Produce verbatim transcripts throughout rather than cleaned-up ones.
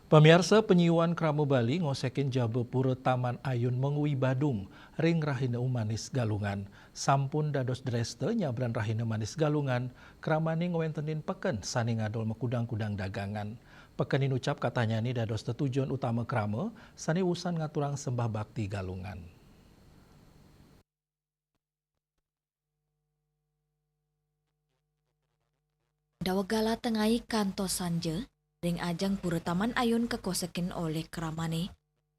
Pamiarsa, panyiuan krama Bali ngosekin jaba pura Taman Ayun mangui badung ring Rahina Umanis Galungan. Sampun dados dresta nyabran Rahina Manis Galungan, kramane ngwentenin peken sane ngadol makudang-kudang dagangan. Peken inucap katanyane dados tetujon utama krama sane usan ngaturang sembah bakti Galungan. Daweg gala tengai kantos sanja, ring ajeng pura Taman Ayun kakosekin olih kramane.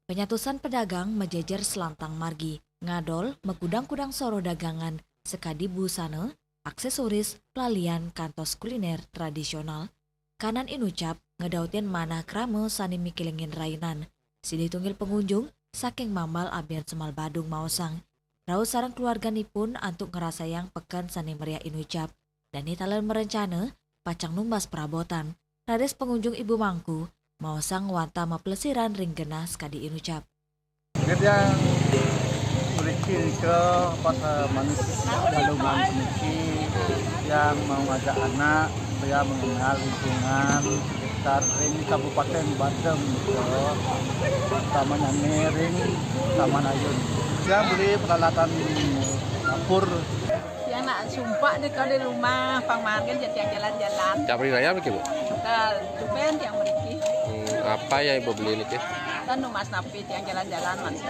Panyatusan pedagang majejer selantang margi, ngadol makudang-kudang soroh dagangan sakadi busana, aksesoris, lalian, kantos kuliner tradisional. Kanan inucap ngedautin manah krama sane mikelingin rainan. Silih tunggil pangunjung saking Mambal Abian Semal Badung maosang, rauh sareng keluarganipun antuk ngrasayang peken sane meriah inucap, dane taler marencana pacang numbas perabotan. Raris pangunjung ibu mangku maosang wantah maplesiran ring genah sakadi inucap. Nggih, tiang mriki nika pas, eh, Manis Galungan niki, tiang mau ngajak anak supaya mengenal lingkungan sekitar ring Kabupaten Badung nika, utamanya ring Taman Ayun. Tiang beli peralatan dapur. Tiang nak sumpah deh kalau di rumah, pang margin jadi tiang jalan-jalan. Tiap hari raya mriki, Bu? Kal, tuben tiang mriki. Hmm, apa ya Ibu beli niki? Kan numbas napi tiang jalan-jalan, Mas.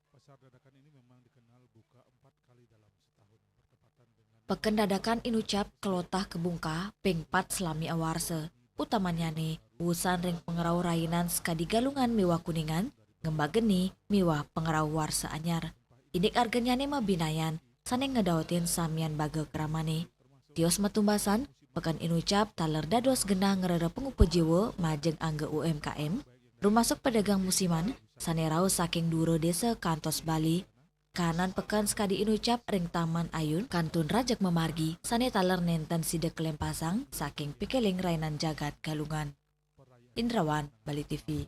Pasar dadakan ini memang dikenal buka empat kali dalam setahun, bertepatan dengan Peken dadakan inucap kelotah kabungkah ping pat salami awarsa. Utamanyane, wusan ring pangrauh rainan sakadi Galungan miwah Kuningan, ngembak geni miwah pangrauh warsa anyar. Indik arganyane mabinayan, sane ngedautin samian baga kramane. Tios matumbasan, peken inucap taler dados genah ngrereh pangupa jiwa majeng angga U M K M, rumasuk pedagang musiman, sane rauh saking dura desa kantos Bali. Kanan peken sakadi inucap ring Taman Ayun kantun rajeg mamargi, sane taler nenten sida kalempasang saking pikeling rainan jagat Galungan. Indrawan, Bali T V.